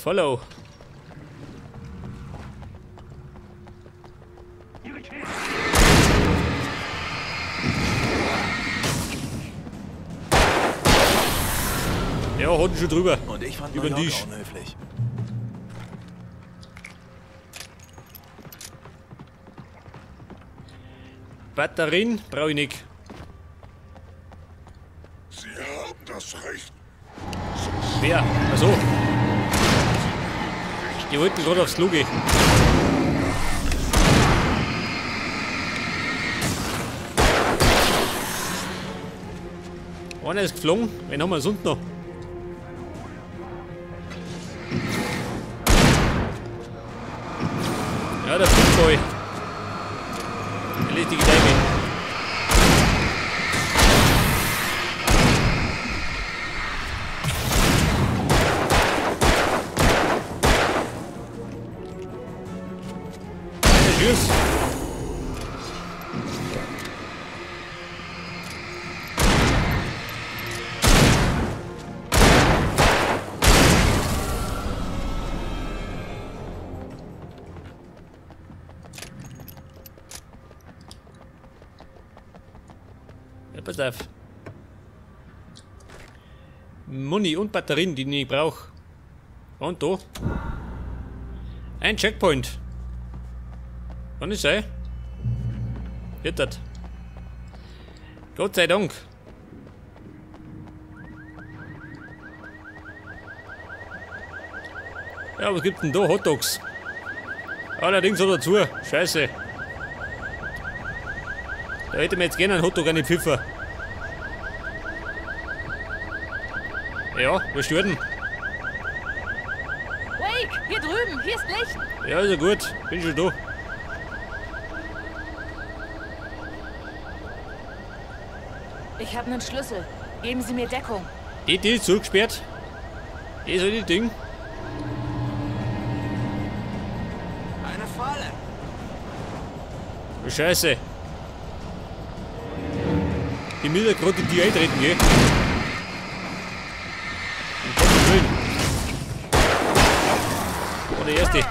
Follow. Ja, hatten schon drüber. Und ich fand über den New York Tisch. Unhöflich. Batterien brauche ich nicht. Sie haben das Recht. Wer? Achso. Die wollten gerade aufs Klo gehen. Einer ist geflogen. Wen haben wir sonst noch? Ja, der Big Boy. Der legt die Gedanken. Tschüss. Ja, pass auf. Muni und Batterien, die ich nicht brauche. Und da. Ein Checkpoint. Kann nicht sein. Wird das. Gott sei Dank. Ja, was gibt's denn da? Hotdogs. Allerdings hat er zu. Scheiße. Da hätte man jetzt gerne einen Hotdog an den Pfiffer. Ja, was stört denn? Wake, hier drüben, hier ist Licht. Ja, ist ja gut. Bin schon da. Ich habe einen Schlüssel. Geben Sie mir Deckung. Die ist zugesperrt. Das ist das Ding. Eine Falle. Scheiße. Die müssen gerade in die eintreten, gell? Um Gottes Willen. Oh, der erste. Au.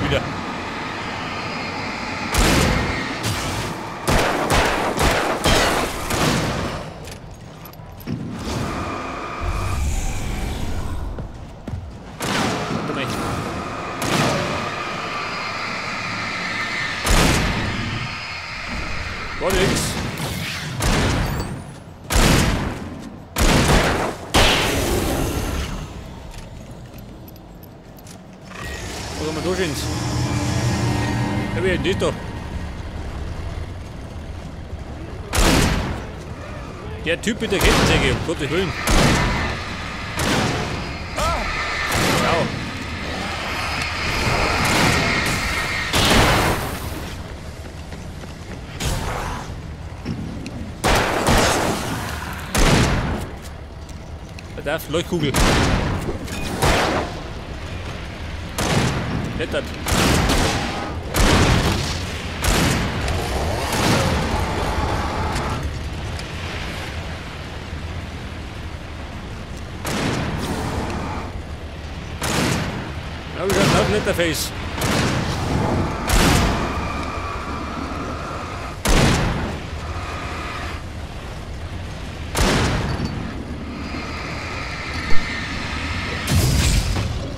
Wieder. Warte mal. War nix. Wo soll man durchgehen? Ja, wie ist das da? Der Typ mit der Kettensäge, um Gottes Willen. Ciao. Da darf Leuchtkugel. Klettert. Ja, wie schaut's aus, Letterface?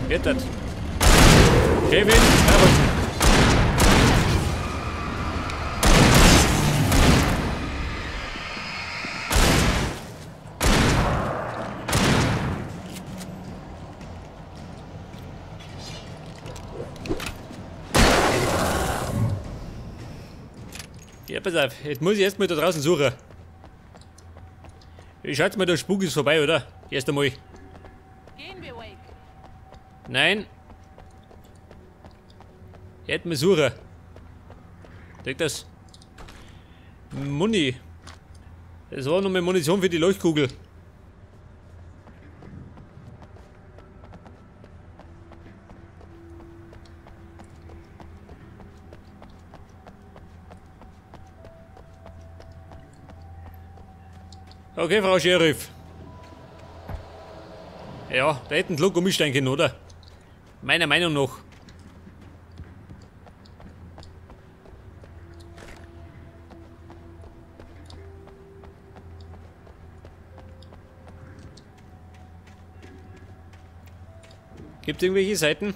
Klettert. Kevin, herrücken. Ja, pass auf, jetzt muss ich erstmal da draußen suchen. Ich schätze mal, der Spuk ist vorbei, oder? Erst einmal. Gehen wir, Wake. Nein. Jetzt mal suchen. Kriegt das? Muni. Das war nochmal Munition für die Leuchtkugel. Okay, Frau Sheriff. Ja, da hätten sie locker umsteigen können, oder? Meiner Meinung nach. Gibt es irgendwelche Seiten?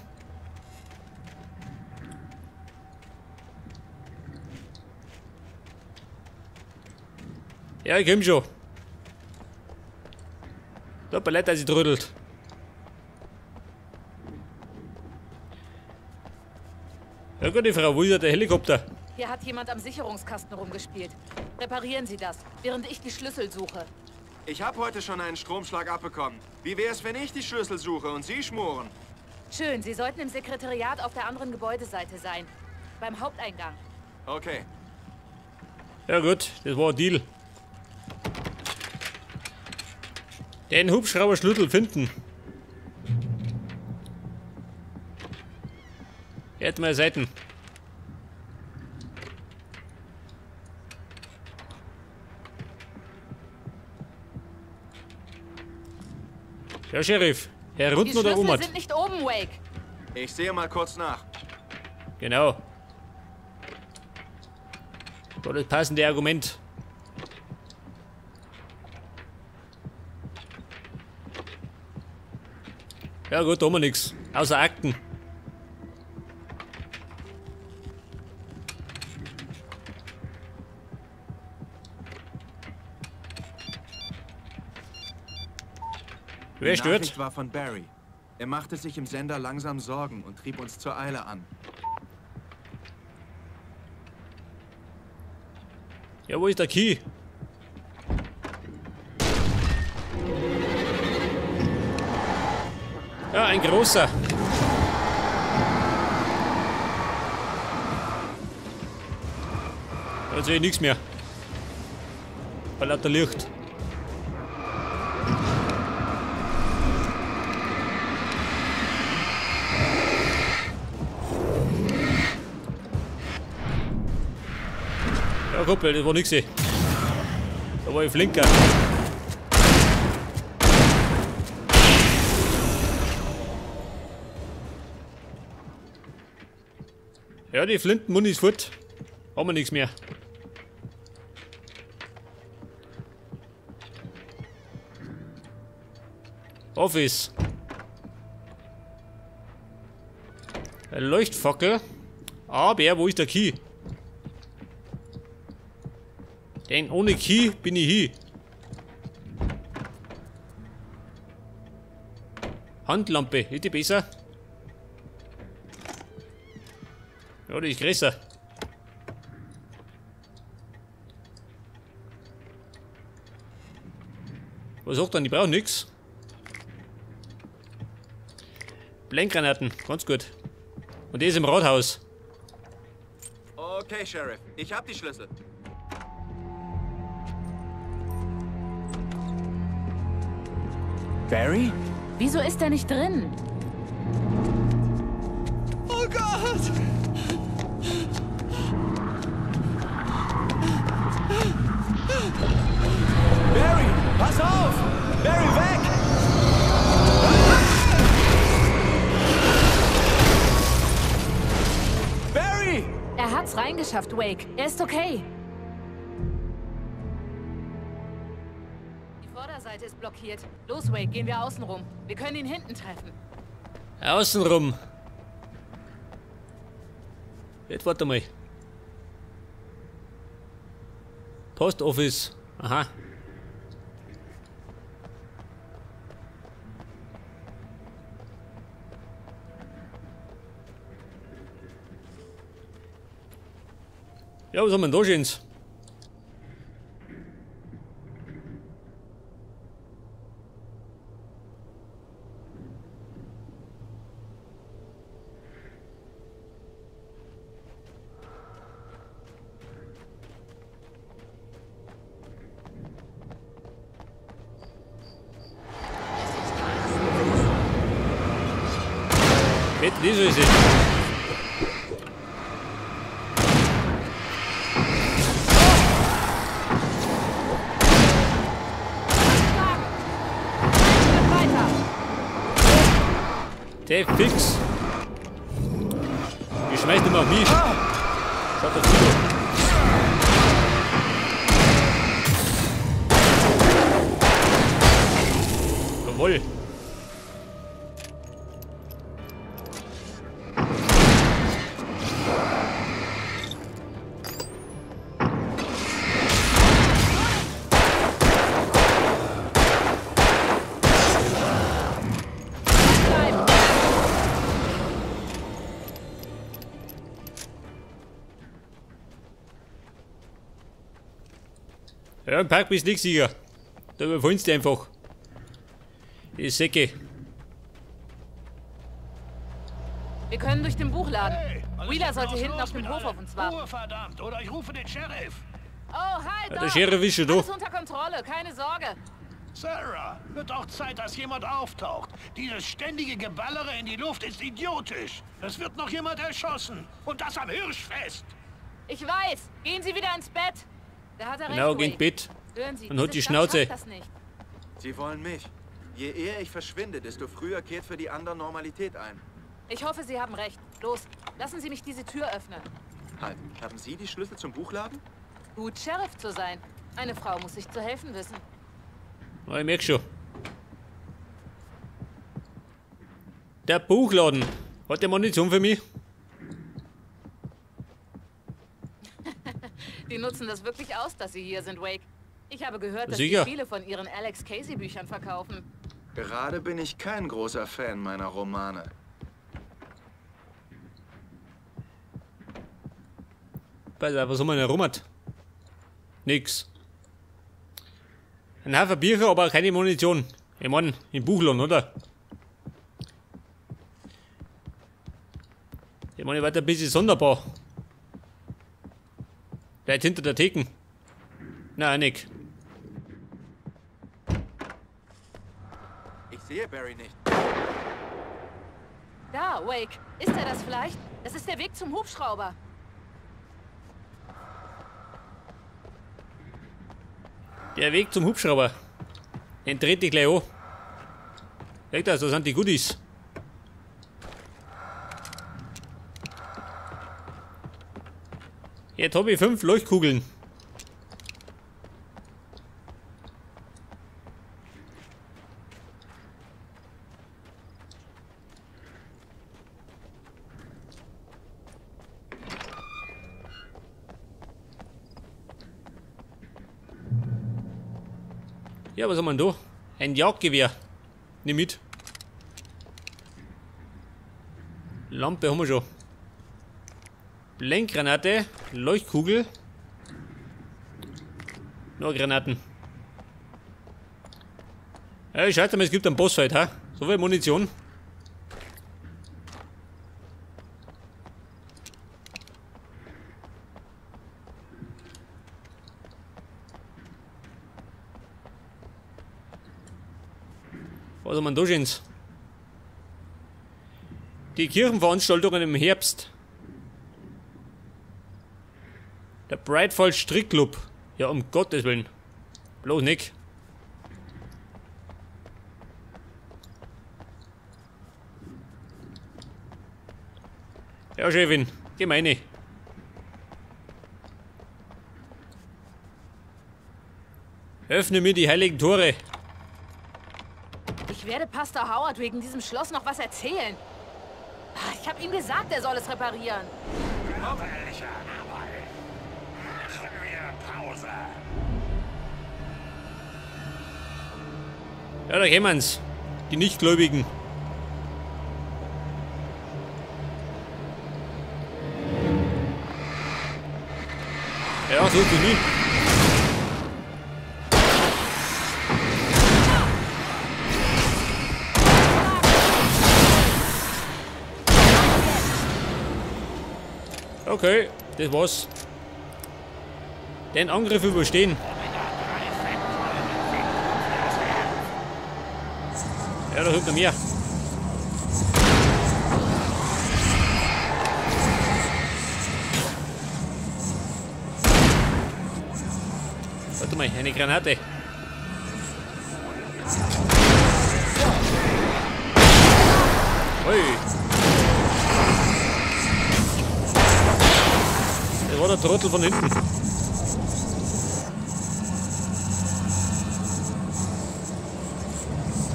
Ja, ich komm schon. Tut mir leid, dass ich trödelt. Ja gut, die Frau, wo ist denn der Helikopter? Hier hat jemand am Sicherungskasten rumgespielt. Reparieren Sie das, während ich die Schlüssel suche. Ich habe heute schon einen Stromschlag abbekommen. Wie wär's, wenn ich die Schlüssel suche und Sie schmoren? Schön, Sie sollten im Sekretariat auf der anderen Gebäudeseite sein. Beim Haupteingang. Okay. Ja gut, das war ein Deal. Den Hubschrauberschlüssel finden. Jetzt mal Seiten. Ja, Sheriff. Herunten oder oben? Die Schlüssel sind nicht oben, Wake. Ich sehe mal kurz nach. Genau. War das passende Argument. Ja gut, da haben wir nichts. Außer Akten. Wer stört? Die Nachricht war von Barry. Er machte sich im Sender langsam Sorgen und trieb uns zur Eile an. Ja, wo ist der Key? Ja, ein großer. Da sehe ich nichts mehr. Bei lauter Licht. Ja, Kumpel, das war nix. Da war ich flinker. Ja, die Flintenmuni ist fort. Haben wir nichts mehr. Office. Eine Leuchtfackel. Aber wo ist der Key? Denn ohne Key bin ich hier. Handlampe, ist die besser? Ja, die ist größer. Was sagt denn? Ich brauche nichts. Blendgranaten, ganz gut. Und die ist im Rathaus. Okay, Sheriff, ich hab die Schlüssel. Barry? Wieso ist er nicht drin? Oh Gott! Barry, pass auf! Barry, weg! Barry! Er hat's reingeschafft, Wake. Er ist okay. Die Vorderseite ist blockiert. Los, Wake, gehen wir außen rum. Wir können ihn hinten treffen. Außen rum. Jetzt warte mal. Post Office. Aha. Ja, was haben wir denn da schönes? Das ist es. Der fix. Die schmeißt immer auf mich. Schaut das zu. Jawohl. Ja, im Park bist du nicht sicher. Da überfallen sie einfach. Die Säcke. Wir können durch den Buchladen. Hey, Wheeler sollte hinten auf dem Hof auf uns warten. Ruhe, verdammt, oder ich rufe den Sheriff. Oh, halt! Ja, der Sheriff ist schon da. Alles unter Kontrolle, keine Sorge. Sarah, wird auch Zeit, dass jemand auftaucht. Dieses ständige Geballere in die Luft ist idiotisch. Es wird noch jemand erschossen. Und das am Hirschfest. Ich weiß. Gehen Sie wieder ins Bett. Da hat er genau, recht, geh ins Bett. Hören Sie, und hat die diese Stadt Schnauze. schafft das nicht. Sie wollen mich. Je eher ich verschwinde, desto früher kehrt für die anderen Normalität ein. Ich hoffe, Sie haben recht. Los, lassen Sie mich diese Tür öffnen. Halt, haben Sie die Schlüssel zum Buchladen? Gut, Sheriff zu sein. Eine Frau muss sich zu helfen wissen. Na, ich merk schon. Der Buchladen. Hat der Munition für mich? Die nutzen das wirklich aus, dass Sie hier sind, Wake. Ich habe gehört, dass Sicher. Sie viele von Ihren Alex Casey Büchern verkaufen. Gerade bin ich kein großer Fan meiner Romane. Pass auf, was haben wir denn rum? Nix. Ein Haufen Bücher, aber keine Munition. Ich mein, im Buchladen, oder? Ich meine, ich war ein bisschen sonderbar. Vielleicht hinter der Theken. Nein, nicht. Ich sehe Barry nicht. Da, Wake. Ist er das vielleicht? Das ist der Weg zum Hubschrauber. Der Weg zum Hubschrauber. Den trete ich gleich an. Seht das, da sind die Goodies. Jetzt habe ich 5 Leuchtkugeln. Ja, was haben wir denn da? Ein Jagdgewehr. Nimm mit. Lampe haben wir schon. Lenkgranate, Leuchtkugel. Nur Granaten. Ja, ich schalte mal, es gibt einen Bossfight, ha? So viel Munition. Was haben wir denn da schönes? Die Kirchenveranstaltungen im Herbst. Der Bright Falls Strickclub. Ja, um Gottes Willen. Bloß nicht. Ja, Chefin, geh meine. Öffne mir die heiligen Tore. Ich werde Pastor Howard wegen diesem Schloss noch was erzählen. Ich habe ihm gesagt, er soll es reparieren. Ja, da kämen's. Die Nichtgläubigen. Ja, so ist es nie. Okay, das war's. Den Angriff überstehen. Ja, da kommt noch mehr. Warte mal, eine Granate. Ui. Das war der Trottel von hinten.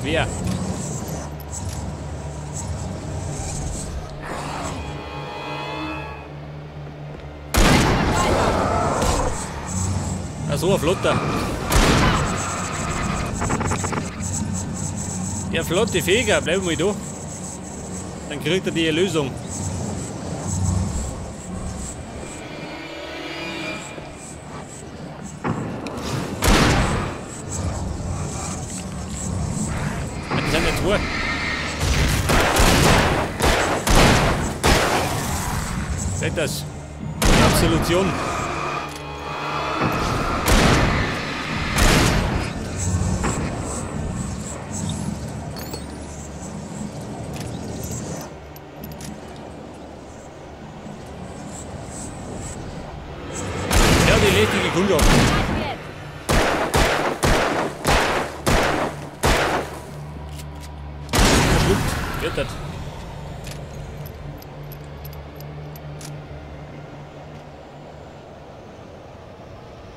Wer? Ach so, ein Flotter. Der flotte Feger, bleib mal da. Dann kriegt er die Erlösung. Das sind ja zwei. Seht das? Absolution. Ja, die lästige Kundschaft. Verschluckt. Wird das.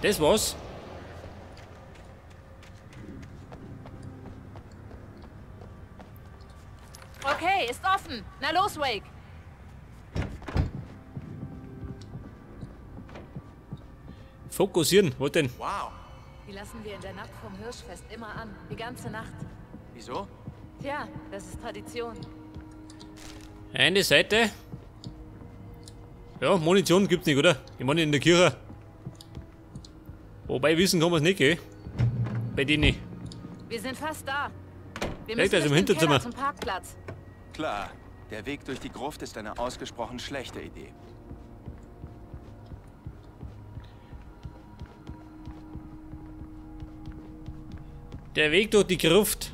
Das war's. Okay, ist offen. Na los, Wake. Fokussieren, wo denn? Wow. Die lassen wir in der Nacht vom Hirschfest immer an. Die ganze Nacht. Wieso? Tja, das ist Tradition. Eine Seite. Ja, Munition gibt's nicht, oder? Ich meine in der Kirche. Wobei wissen kann man's nicht, gell? Bei denen. Wir sind fast da. Wir Echt, müssen also im durch den Hinterzimmer. Keller zum Parkplatz. Klar, der Weg durch die Gruft ist eine ausgesprochen schlechte Idee. Der Weg durch die Gruft.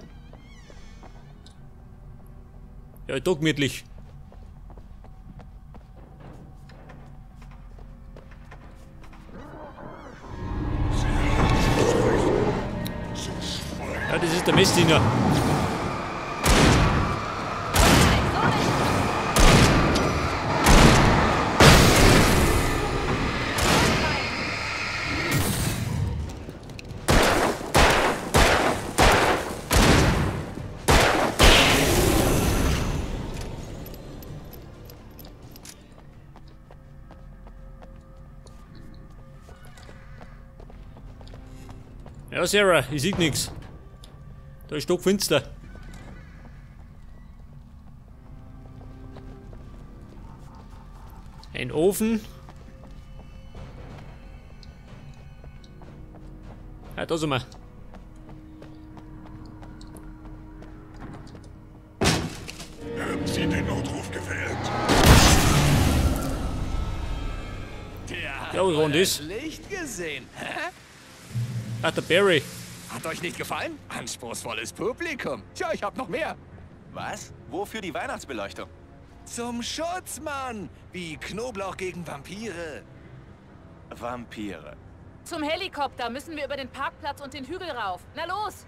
Ja, doch gemütlich. Ja, das ist der Messdiener. Ja, Sarah, ich sehe nix. Da ist stockfinster. Ein Ofen. Ja, da sind wir. Haben Sie den Notruf gewählt? Ja, was war denn das? Licht gesehen, hä? Ach, der Barry. Hat euch nicht gefallen? Anspruchsvolles Publikum. Tja, ich hab noch mehr. Was? Wofür die Weihnachtsbeleuchtung? Zum Schutz, Mann! Wie Knoblauch gegen Vampire. Vampire. Zum Helikopter müssen wir über den Parkplatz und den Hügel rauf. Na los!